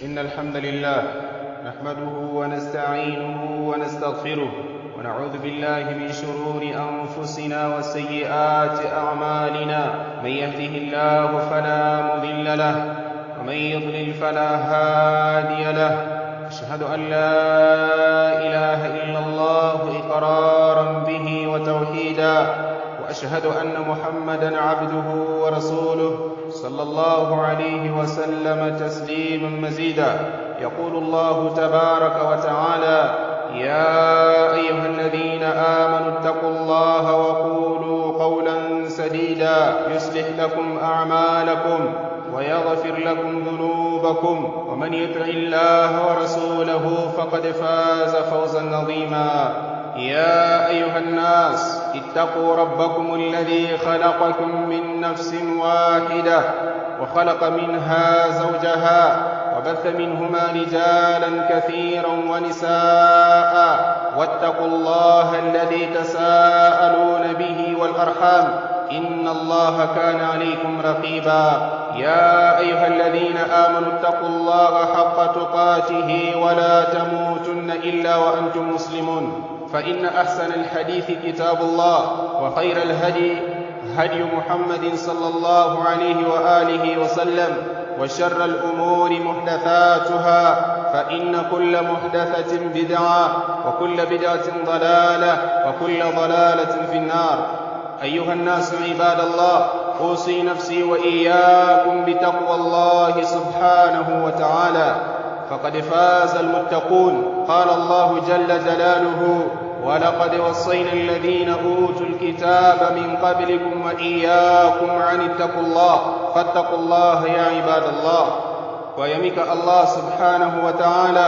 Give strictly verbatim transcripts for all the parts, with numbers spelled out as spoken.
إن الحمد لله نحمده ونستعينه ونستغفره، ونعوذ بالله من شرور أنفسنا وسيئات أعمالنا. من يهده الله فلا مضل له، ومن يضلل فلا هادي له. أشهد أن لا إله إلا الله إقرارا به وتوحيدا، وأشهد أن محمدا عبده ورسوله، صلى الله عليه وسلم تسليما مزيدا. يقول الله تبارك وتعالى: يا أيها الذين آمنوا اتقوا الله وقولوا قولا سديدا يصلح لكم أعمالكم ويغفر لكم ذنوبكم ومن يطع الله ورسوله فقد فاز فوزا عظيما. يا أيها الناس اتقوا ربكم الذي خلقكم من نفس واحدة وخلق منها زوجها وبث منهما رجالا كثيرا ونساء واتقوا الله الذي تساءلون به والأرحام إن الله كان عليكم رقيبا. يا أيها الذين آمنوا اتقوا الله حق تقاته ولا تموتن إلا وأنتم مسلمون. فإن أحسن الحديث كتاب الله، وخير الهدي هدي محمد صلى الله عليه وآله وسلم، وشر الأمور محدثاتها، فإن كل محدثة بدعة، وكل بدعة ضلالة، وكل ضلالة في النار. أيها الناس عباد الله، أوصي نفسي وإياكم بتقوى الله سبحانه وتعالى، فقد فاز المتقون. قال الله جل جلاله: ولقد وصينا الذين أوتوا الكتاب من قبلكم وإياكم أن اتقوا الله، فاتقوا الله يا عباد الله. Kwayamika Allah subhanahu wa taala,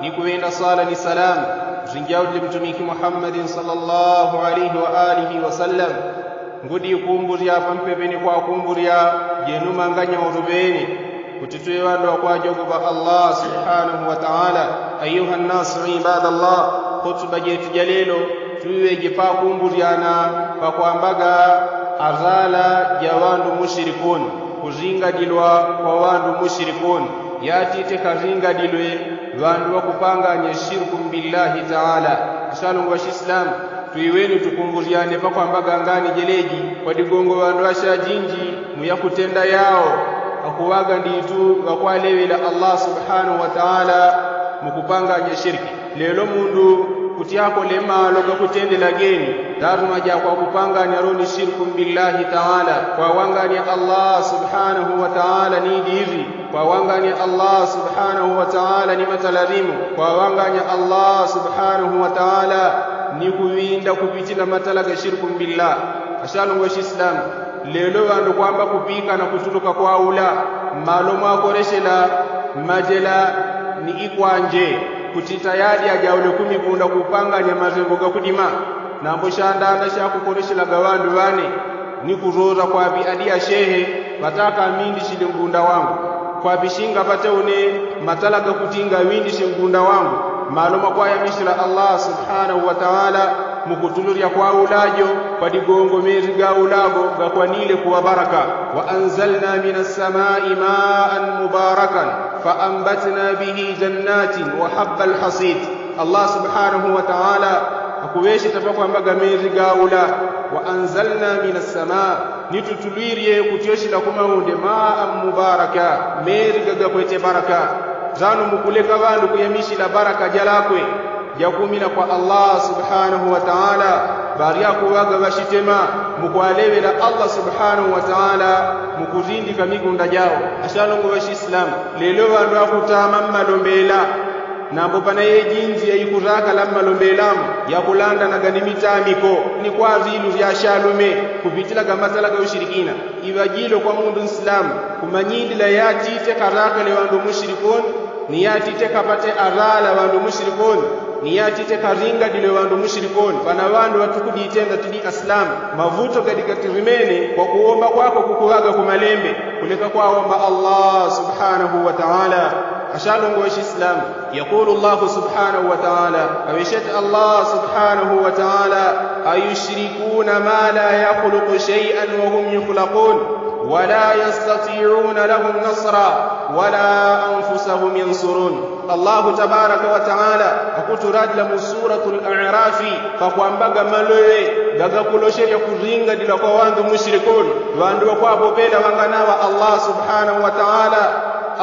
ni kuŵenda sala ni salamu zinjautile mtumiki Muhammadin sallallahu alaihi wa alihi wasallam, ngudi kumburya pampepeni kwakumburya jenumanganya uluŵene kuti tuŵe ŵandu ŵakwajogopa Allah subhanahu wa taala. Ayuha nnasu ibada llah, khutuba jetu ja lelo tuŵeje pakumburyana pakwambaga adhala ja ŵandu mushirikuni, kuzingadilwa kwa ŵandu mushirikuni. Yatite kazingadilwe ŵandu ŵakupanganya shirku mbillahi taala. Ashalongo ŵa shislamu, tuiweni tukumbuzyane pakwambaga ngani jeleji kwa digongo ŵandu ŵashajinji muyakutenda yao akuŵaga nditu ŵakwaleŵela allah subhanahu wa taala mukupanganya shirki. Lelo mundu kuti akole malo gakutendela geni, lazima jakwakupanganya loni shirku mbillahi taala kwawanganya allah subhanahu wa taala ni divi. Kwawanganya allah subhanahu wa taala ni matala ŵimu. Kwawanganya allah subhanahu wa taala ni kuŵinda kupitila matala ga shirku mbillah. Ashalongo ŵa shislamu, lelo ŵandu kwamba kupikana kutuluka kwaula malo mwakoleshela majela ni ikwanje kuti tayadi ajaule kumikunda kupanganya mazengo gakudima. Nambo shandanda shakukoleshelaga ŵandu ŵane ni kuzoza kwaŵi adi ashehe ŵatakamindishile ngunda wangu. Kwaŵi shinga ŵate une matala gakuti ngaŵindishe ngunda wangu. Malo mwakwayamishila allah subhanahu wa taala mukutululya kwaulajo kwa digongo mezi gaulago gakwanile kuŵa baraka. Waanzalna min assamai maan mubarakan faambatna bihi jannatin wahaba alhasid. Allah subhanahu wa taala akuŵesheta pakwambaga mezi gaula. Waanzalna min assama, nitutulwilye kutyoshela kumaunde maan mubaraka, mezi gagakwete baraka. Zano mukuleka ŵandu kuyamishila baraka jalakwe jakumina kwa allah subhanahu wa taala. Ŵalyakuŵaga ŵashitema mukwaleŵela allah subhanahu wa taala mukuzindika migunda jao. Ashalongo ŵa shislamu, lelo ŵandu akutama mmalombela. Nambo pana yejinzi yayikuzakala mmalombelamu yakulandanaga ni mitamiko ni kwavilu vyashalume kupitilaga matala ga ushirikina. Iŵajilo kwa mundu nsilamu kumanyindila yatite karakale ŵandu mushirikuni, ni yatite kapate arala ŵandu mushirikuni, ni yatite karingadile ŵandu mushirikuni. Pana ŵandu ŵatukuditenda tidi asilamu mavuto gadigatirimene kwa kuwomba kwako kukuŵaga kumalembe kuleka kwawomba allah subhanahu wa taala. Ashalongo ŵa shislamu, yaqulu llahu subhanahu wa taala, aŵeshete allah subhanahu wa taala, ayushrikuna ma la yakhluqu shaian wahum yukhlakun. ولا يستطيعون لهم نصرا ولا أنفسهم ينصرون. Allahu tabaraka wataala akuturadila mu suratu larafi pakwambaga malowe gagakulosherya kuringadila kwa wandu mushrikuni, wandu wakwapopela wanganawa allah subhanahu wataala.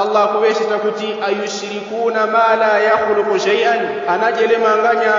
Allah akuwesheta kuti ayushrikuna ma la yakhluku shaian, anajelemanganya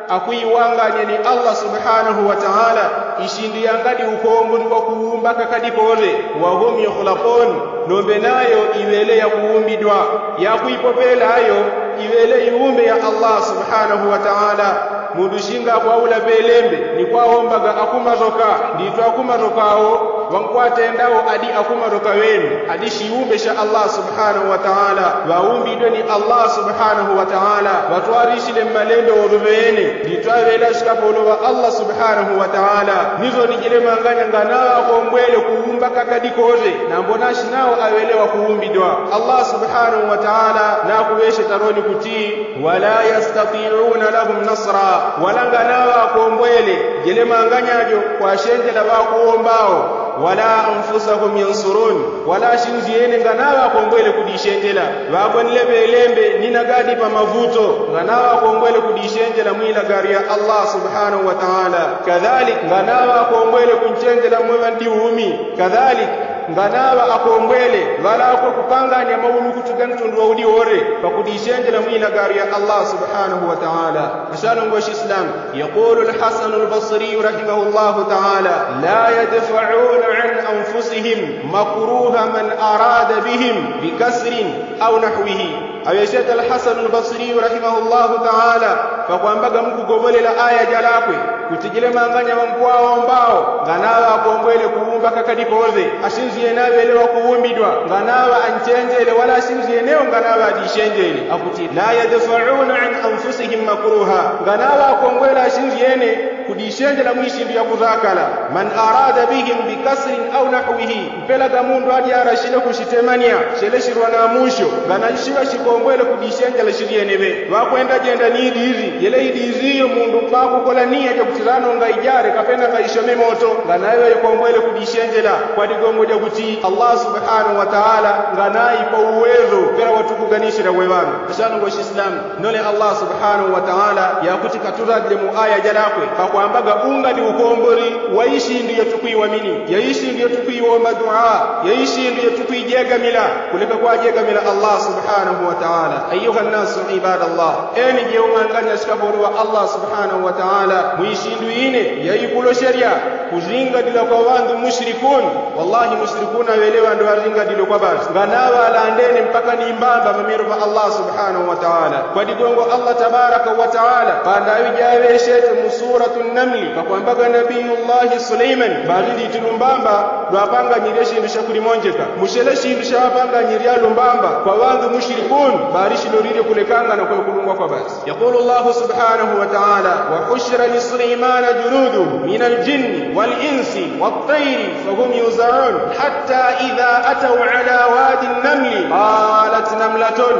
akwiwanganya ni allah subhanahu wataala ishindu yangadi ukombuli wakuwumba kakadi kore. Wahum yukhlakun, nombe nayo iwele yakuwumbidwa yakwipopela ayo iwele iwumbe ya allah subhanahu wataala. Mundu shinga akwaula pelembe ni kwawombaga akumaroka nditwa akumaroka awo wankwatenda awo adi akumaroka wenu adi shiwumbe sha allah subhanahu wataala wawumbidwe ni allah subhanahu wataala watwarishile mmalendo woru wene nditwa wela shikapolo wa allah subhanahu wataala. Nizo nijilemanganya nganawakombwele kuwumba kakadi kore nambo nashinawo awele wakuwumbidwa allah subhanahu wataala nakuweshe taroni kuti wala yastatiuna lahum nasra, wala nganawakombwele jelemanganyajo kwashenjela wakuwombawo wala anfusahum yansurun, wala ashinziyene nganawakombwele kudishenjela. Wabonile pelembe nina gadi pamavuto nganawakombwele kudishenjela mwila gari ya allah subhanahu wataala. Kadhalik nganawakombwele kunchenjela mwewa ndi umi. Kadhalik nganawa akombwele ŵalakwe kupanganya maunukutu ga ntundu wa udi wore pakudishenjela mwina gari ya allah subhanahu wataala. Ashanongoshi islam. Yaqulu alhasanu albasriyu rahimahu llahu taala, la yadfauna an anfusihim makruha man arada bihim bikasrin au nahwihi. Aŵesheta alhasanu albasriyu rahimahu llahu taala pakwambaga mukugoŵolela aya jalakwe kuti jilemanganya ŵankwawo mbawo nganaŵakombwele kuwumba kakadi koŵe ashinziyene aŵele wakuwumbidwa nganaŵa anchenjele wala ashinziyenewo nganaŵa adishenjele akuti la yadfauna an anfusihim makruha, nganaŵakombwele ashinziyene kudishenjela mwishindu yakurakala. Man arada bihim bikasrin au nahwihi, mpela gamundu ajarashile kushitemanya shele shirwa na musho nganashiŵa shikombwele kudishenjela shilyeneŵe ŵakwenda jenda ni idiri yele idiri iyo mundu pakukola niya jakuti ranonga ijare kapena ngaishome moto nganaŵa ikombwele kudishenjela kwa digongo jakuti allah subhanahu wataala nganaipa uwezo pela watukuganishila we ŵanu. Ashanongoshi islam. Nole allah subhanahu wataala yakuti katuradile mu aya jalakwe pakwambaga ungadi ukomboli wa ishindu yatukwiwamini ya ishindu yatukwiwomba dua ya ishindu yatukwijegamila kuleka kwajegamila allah subhanahu wataala. Ayuha nnasu ibada allah, eni jeumanganya shikapolo wa allah subhanahu wataala mwishindu ine yaikulosherya kuzingadila kwa ŵandu mushrikun. Wallahi mushrikuna ŵele ŵandu ŵazingadilwe kwa basi nganaŵalandene mpaka ni mbamba mamiro pa allah subhanahu wataala kwa digongo allah tabaraka wataala pandaŵi jaŵeshete mu suratu nnamli pakwambaga nabiyullahi suleiman ŵalinditi lumbamba lwapanganyirye shindu shakulimonjeka mushele shindu shawapanganyirya lumbamba kwa ŵandu mushrikun ŵalishilolilye kulekangana kwekulungwa kwa basi. Yaqulu llahu subhanahu wataala, wahushira lisulaimana junuduhu min aljinni walinsi waltairi fahum yuzaun hata idha atau ala wadi nnamli qalat namlatun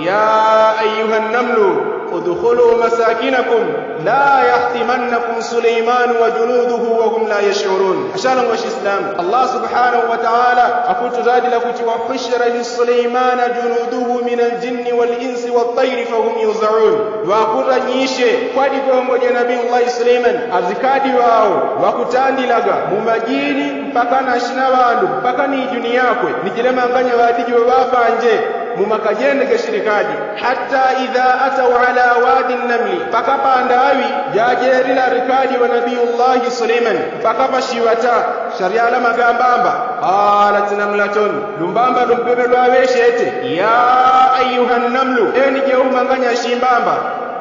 ya ayuha nnamlu udkhulu masakinakum la yahtimannakum sulaimanu wajunuduhu wahum la yashurun. Ashalongoshi islam allah subhanahu wataala akuturadila kuti wahushira lisulaimana junuduhu min aljinni walinsi waltairi fahum yuzaun. Ŵakuranyishe kwa digongo ja nabiyullahi suleiman azikadi ŵawo ŵakutandilaga mu majini mpaka na shina ŵandu mpaka ni juni yakwe ni jilemanganya ŵadijiwe ŵapanje mu makajende gashilikaji. Hata idha atau ala wadi nnamli mpaka pandaŵi jajelila likadi wa nabiyullahi suleiman mpaka pashiŵata sharyala magambamba. Qalat namlatun lumbamba lumpeŵe lwaŵeshete ya ayuha nnamlu eni jeumanganya shimbamba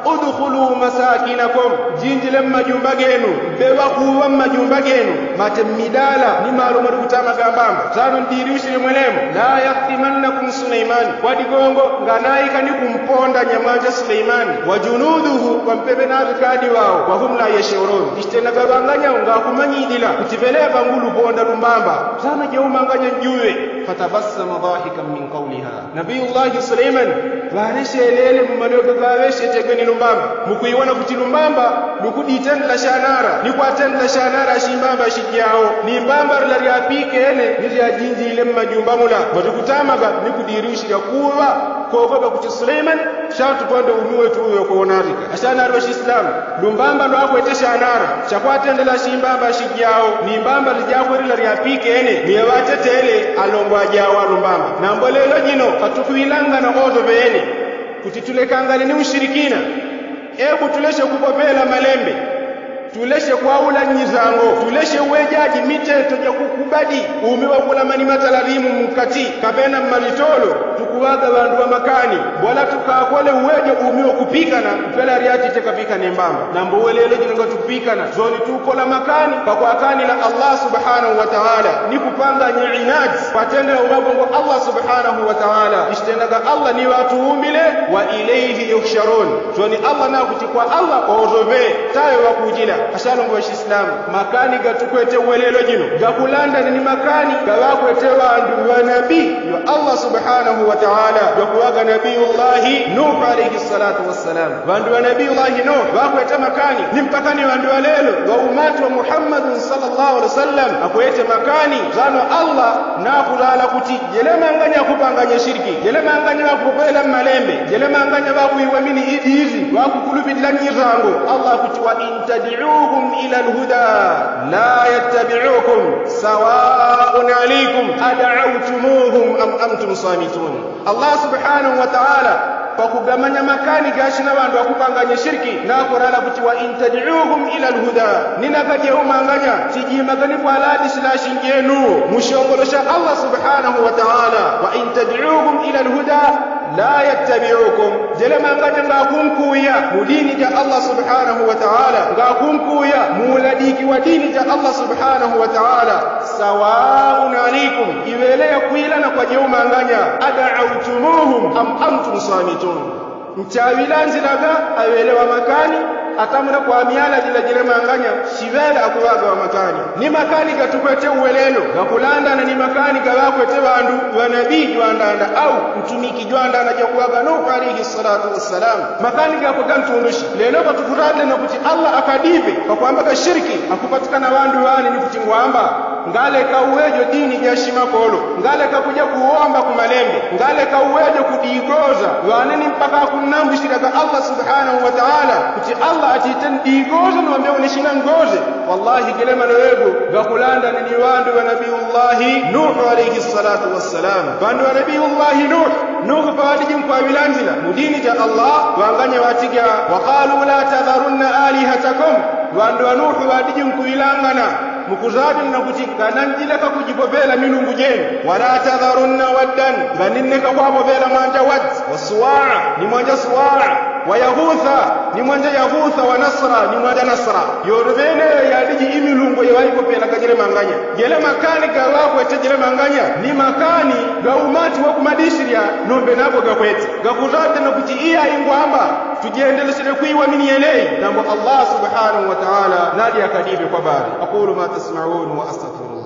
udkhulu masakinakum jinjile mmajumba genu mpeŵakuŵa mmajumba genu mate mmidala ni malo mwalikutama gambamba sano ndili ushile mwelemo la yahtimannakum suleiman kwa digongo nganaikani kumponda nyamwanja suleimani wajunuduhu kwa mpeŵe na aŵikadi ŵawo wahum la yashurun ishitenagaŵanganyawo ngakumanyidila kuti ŵeleŵa nguluponda lumbamba sano jeumanganya njuŵe. Fatabassama dhahikan min qauli Nabiyullahi suleimani ŵaleshelele mu malyoga gaŵeshetegwe ni lumbamba mukwiwona kuti lumbamba lukuditendela shanara ni kwatendela shanara ashimbamba ashijawo ni mbamba lila lyapikene ni lyajinjile mmajumba mula mwatikutamaga ni kudirushila kuŵa kogoga kuti suleimani shatuponde umi wetu uŵe ukowonatika ashanara ashislamu lumbamba lwakwete shanara shakwatendela ashimbamba ashijawo ni mbamba lijakwe lila lyapikene ni yaŵatetele alongo ajawo alumbamba nambo lelo jino patukwilangana oto ŵene kuti tulekangane ni ushirikina. Ebu tuleshe kupopela malembe tuleshe kwaula nyisango tuleshe uwejaji miteto jakukubadi umi wakulama ni matala limu mukati kapena mmalitolo tukuŵaga ŵandu ŵamakani mbwala tukakole uwejo umi wakupikana kupela lyatite kapikane mbamba nambo uwelelo jino ngatukupikana zoni tukola makani pakwakanila allah subhanahu wataala ni kupanganya inadi kwatendela uŵagongo allah subhanahu wataala ishitendaga allah ni ŵatuumbile wa ilaihi yuhsharun. Zoni allah nakuti kwa allah oto ŵe taŵe ŵakujila ashalongo ŵashislamu makani gatukwete uwelelo jino gakulandana ni makani gaŵakwete ŵandu ŵanabi yo allah subhanahu wataala gakuŵaga nabiyullahi nuhu alaihi salatu wassalam ŵandu ŵanabi ulahi nuhu ŵakwete makani ni mpaka ni ŵandu ŵalelo ŵaumati wa muhammadun sala llahu alehi wasallam akwete makani zano allah nakulala kuti jele manganya akupanganya shiriki jele manganya ŵakupopela mmalembe jele manganya ŵakwiwamini idiri ŵakukulupilila nyirango allah kuti wa in tadiuhum ila lhuda la yattabiukum sawaun alaikum adautumuhum am antum samitun. Allah subhanahu wataala pakugamanya makani gashina ŵandu ŵakupanganya shiriki nakorala kuti wa in tadiuhum ila lhuda ni nakajeumanganya sijimagani kwaladisila shinjenuwo mushongolo sha allah subhanahu wataala wa in tadiuhum ila lhuda la yattabiukum jele manganya ngakunkuya mu dini ja allah subhanahu wataala ngakunkuya mu uladiki wa dini ja allah subhanahu wataala sawaun alaikum iŵele yakwilana kwajeumanganya adautumuhum am antum samitun nchaŵilanzilaga aŵele ŵamakani atamule kwamyala jila jele manganya shiŵele akuŵaga ŵamakani ni makani gatukwete uwelelo gakulandana ni makani gaŵakwete ŵandu ŵanabii jwandanda au ntumiki jwandanda jakuŵaga nuhu alaihi salatu wassalam makani gakwe gantundushi lelo patukulandana kuti allah akadipe pakwambaga shiriki akupatikana ŵandu ŵani ni kuti ngwamba ngaleka uwejo dini jashimakolo ngaleka kuja kuwomba kumalembe ngaleka uwejo kudigoza ŵane ni mpaka akunnambushilaga allah subhanahu wataala kuti allah atite ndigoze nombe unishinga ngoze wallahi gele maloŵego gakulandana ni ŵandu ŵa nabiyullahi nuhu alaihi salatu wassalam ŵandu ŵa nabiyullahi nuhu nuhu paŵadiji nkwaŵilanzila mu dini ja allah ŵanganya ŵatiga waqalu la tadharunna alihatakum ŵandu ŵa nuhu ŵadiji nkuŵilangana mukuzaŵilana kuti ngananjileka kujipopela milungu jenu wala tadharunna waddan ngani nneka kwapopela mwanja waddi wa suwaa ni mwanja suwaa wa yahusa ni mwanja yahusa wa nasra ni mwanja nasra yoto ŵeneyo yadiji imilungu yeŵaipopela gajelemanganya jelemanganya gaŵakwete jelemanganya ni makani gaumati wakumadisirya nombe nago gakwete gakuzaŵilana kuti iya ingwamba tujendelesele kwiwamini yeleyi nambo allah subhanahu wataala nadi akadiŵe kwabali aqulu ma tasmaun wa astagfirullah